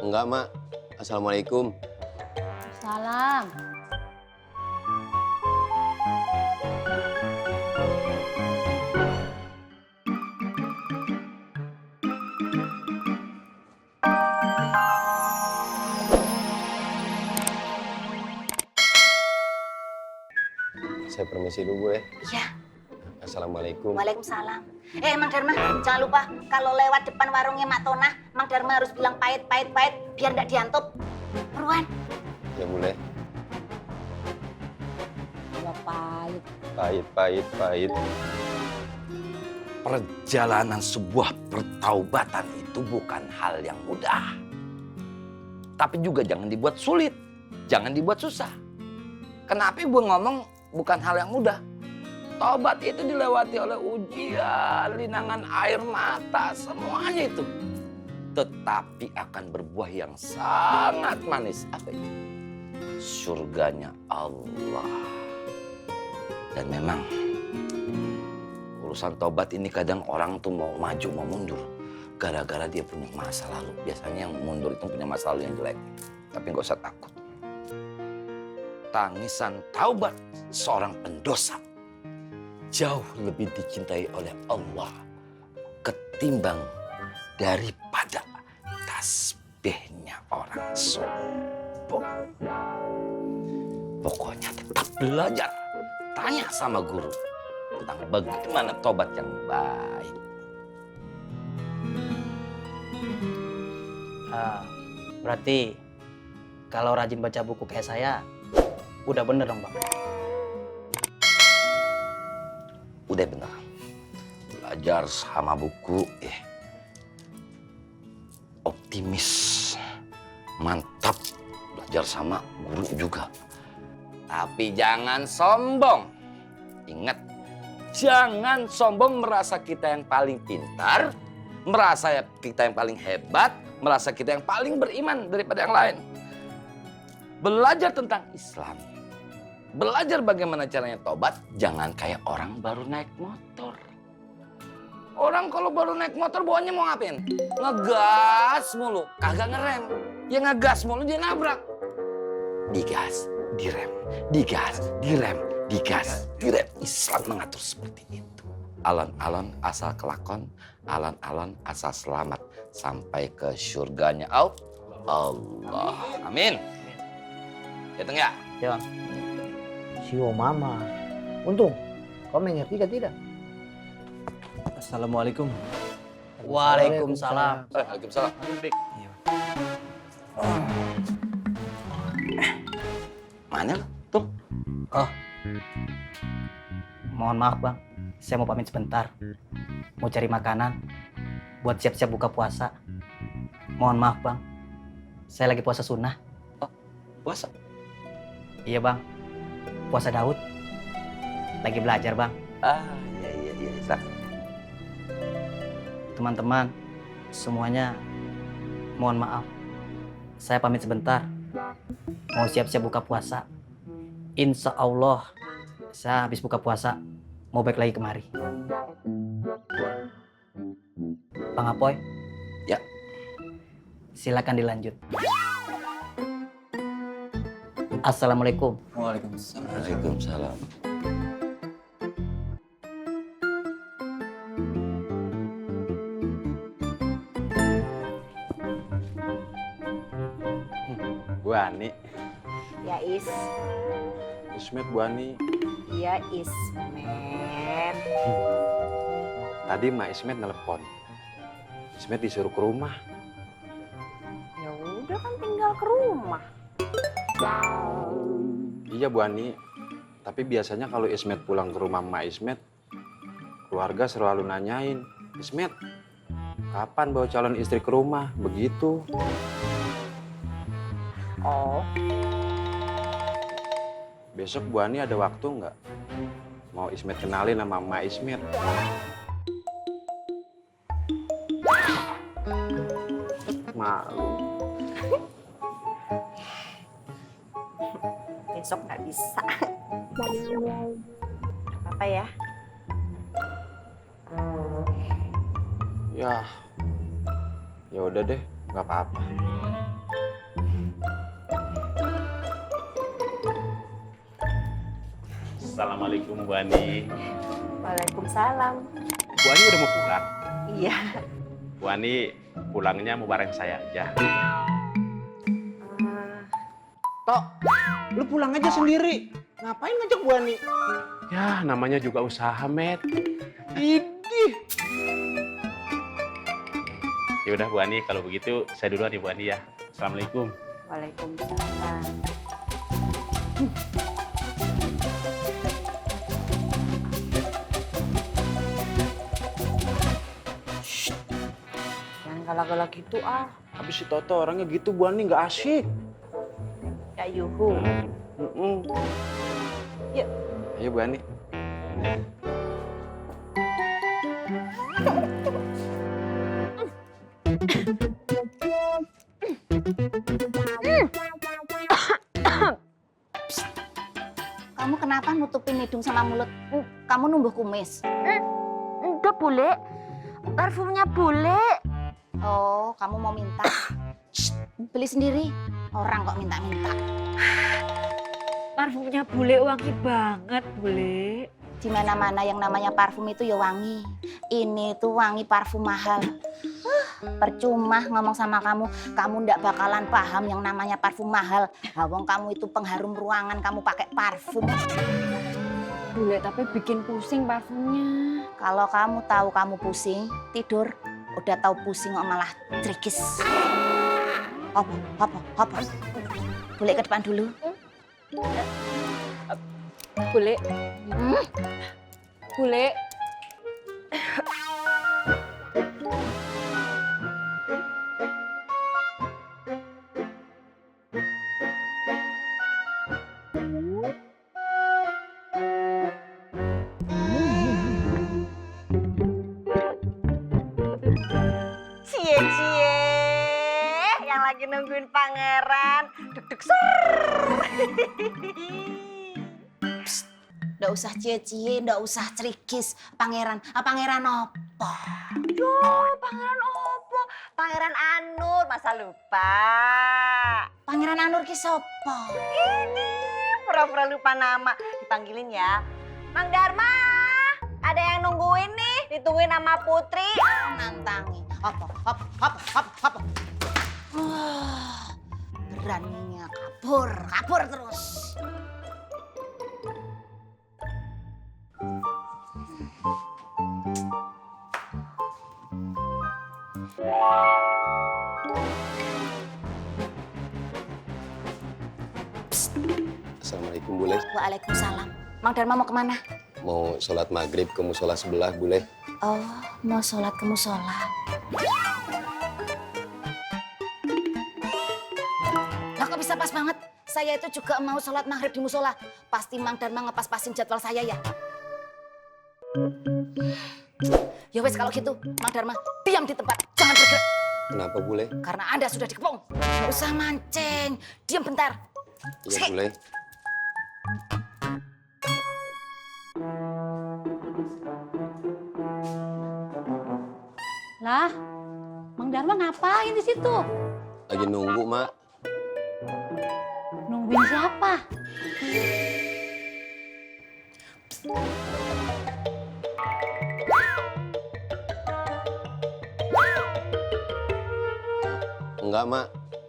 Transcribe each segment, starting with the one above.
Enggak, Mak. Assalamualaikum. Salam. Saya permisi dulu ya. Iya. Assalamualaikum. Waalaikumsalam. Mang Dharma, jangan lupa kalau lewat depan warungnya Mak Tona, Mang Dharma harus bilang pahit biar nggak diantup. Buruan. Ya boleh. Ya pahit. Pahit. Perjalanan sebuah pertaubatan itu bukan hal yang mudah. Tapi juga jangan dibuat sulit, jangan dibuat susah. Kenapa gue ngomong bukan hal yang mudah? Taubat itu dilewati oleh ujian, linangan air mata, semuanya itu. Tetapi akan berbuah yang sangat manis. Apa itu? Surganya Allah. Dan memang urusan taubat ini kadang orang tuh mau maju, mau mundur. Gara-gara dia punya masa lalu. Biasanya yang mundur itu punya masa lalu yang jelek. Tapi gak usah takut. Tangisan taubat seorang pendosa jauh lebih dicintai oleh Allah ketimbang daripada tasbihnya orang sombong. Pokoknya tetap belajar. Tanya sama guru tentang bagaimana tobat yang baik. Berarti kalau rajin baca buku kayak saya, udah bener dong Bang? Udah bener. Belajar sama buku, optimis, mantap. Belajar sama guru juga. Tapi jangan sombong. Ingat, jangan sombong merasa kita yang paling pintar, merasa kita yang paling hebat, merasa kita yang paling beriman daripada yang lain. Belajar tentang Islam. Belajar bagaimana caranya tobat, jangan kayak orang baru naik motor. Orang kalau baru naik motor bawanya mau ngapain? Ngegas mulu, kagak ngerem. Ya ngegas mulu dia nabrak. Digas, direm, digas, direm, digas, direm. Islam mengatur seperti itu. Alon-alon asal kelakon, alon-alon asal selamat. Sampai ke surganya Allah. Amin. Hitung ya? Ya Bang. Sio mama. Untung kau mengerti kan tidak? Assalamualaikum. Waalaikumsalam. Waalaikumsalam. Iya. Mana lu? Tuh. Oh. Mohon maaf Bang, saya mau pamit sebentar. Mau cari makanan buat siap-siap buka puasa. Mohon maaf Bang, saya lagi puasa sunnah. Puasa. Iya Bang, puasa Daud. Lagi belajar Bang. Iya. Teman-teman, semuanya mohon maaf. Saya pamit sebentar. Mau siap-siap buka puasa. Insya Allah, saya habis buka puasa, mau balik lagi kemari. Bang Apoy? Ya. Silakan dilanjut. Assalamualaikum. Waalaikumsalam. Waalaikumsalam. Bu Ani, Ya Ismet Bu Ani. Iya Ismet. Tadi Mak Ismet nelpon. Ismet disuruh ke rumah. Ya udah kan tinggal ke rumah. Iya Bu Ani, tapi biasanya kalau Ismet pulang ke rumah Mak Ismet, keluarga selalu nanyain, Ismet, kapan bawa calon istri ke rumah? Begitu. Oh, Besok Bu Ani ada waktu nggak? Mau Ismet kenalin sama Mak Ismet. Malu. besok nggak bisa. Apa ya? Ya udah deh, nggak apa-apa. Assalamualaikum Bu Ani. Waalaikumsalam. Bu Ani udah mau pulang? Iya. Bu Ani pulangnya mau bareng saya aja. Tok, lu pulang aja sendiri. Ngapain ngajak Bu Ani? Ya namanya juga usaha, Met. Idih. Ya udah Bu Ani, kalau begitu saya duluan ya Bu Ani ya. Assalamualaikum. Waalaikumsalam. Jangan galak-galak gitu ah. Habis si Toto orangnya gitu Bu Ani nggak asyik. Ya yuhu. Yuk. Ayo Bu Ani. Kamu kenapa nutupin hidung sama mulut? Kamu numbuh kumis. Enggak, Bule. Parfumnya Bule. Oh, kamu mau minta? Beli sendiri. Orang kok minta-minta. Parfumnya Bule wangi banget, Bule. Di mana-mana yang namanya parfum itu ya wangi. Ini tuh wangi parfum mahal. Percuma ngomong sama kamu ndak bakalan paham yang namanya parfum mahal. Wong kamu itu pengharum ruangan, kamu pakai parfum. Bule, tapi bikin pusing parfumnya. Kalau kamu tahu kamu pusing, tidur. Udah tahu pusing kok malah trikis. Apa? Bule ke depan dulu. Bule. Bule. Cie-cie, yang lagi nungguin pangeran. Deg-deg Nggak usah cie-cie, nggak usah cerikis. Pangeran, pangeran opo? Yo, pangeran opo? Pangeran Anur, masa lupa? Pangeran Anur ki sopo? Ini, pura-pura lupa nama. Dipanggilin ya. Mang Dharma, ada yang nungguin nih, ditungguin sama Putri. Nantangi. Apa? Beraninya kabur terus. Assalamualaikum Bule. Waalaikumsalam. Mang Dharma mau kemana? Mau sholat maghrib ke musola sebelah Bule. Oh, mau sholat ke musola. Lah kok bisa pas banget? Saya itu juga mau sholat maghrib di musola. Pasti Mang Dharma ngepas-pasin jadwal saya ya. Ya wes kalau gitu, Mang Dharma diam di tempat, jangan bergerak. Kenapa Bule? Karena Anda sudah dikepung. Nggak usah mancing, diam bentar. Iya Bule. Lah, Mang Dharma ngapain di situ? Lagi nunggu, Mak. Nungguin siapa? Enggak, Mak.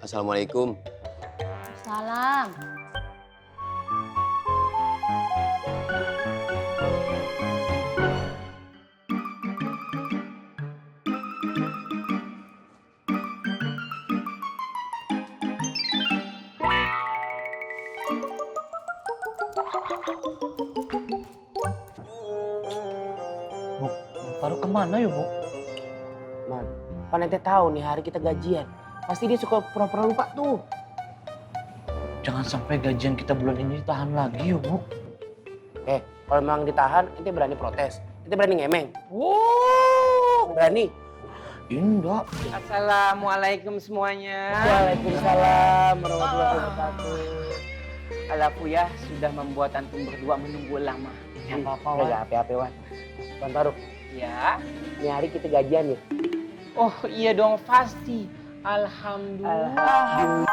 Assalamualaikum. Salam. Bu, Faruk kemana ya, Bu? Man, Pan ente tahu nih hari kita gajian. Pasti dia suka pura-pura lupa tuh. Jangan sampai gajian kita bulan ini ditahan lagi ya, Bu. Kalau memang ditahan, ente berani protes. Ente berani ngemeng. Wow, berani. Indah. Assalamualaikum semuanya. Waalaikumsalam warahmatullahi wabarakatuh. Alafu ya sudah membuat antum berdua menunggu lama. Nggak apa-apa, Wan. Enggak apa-apa, Wan. Wan Faruk, Ya. ini hari kita gajian ya. Oh iya dong pasti. Alhamdulillah.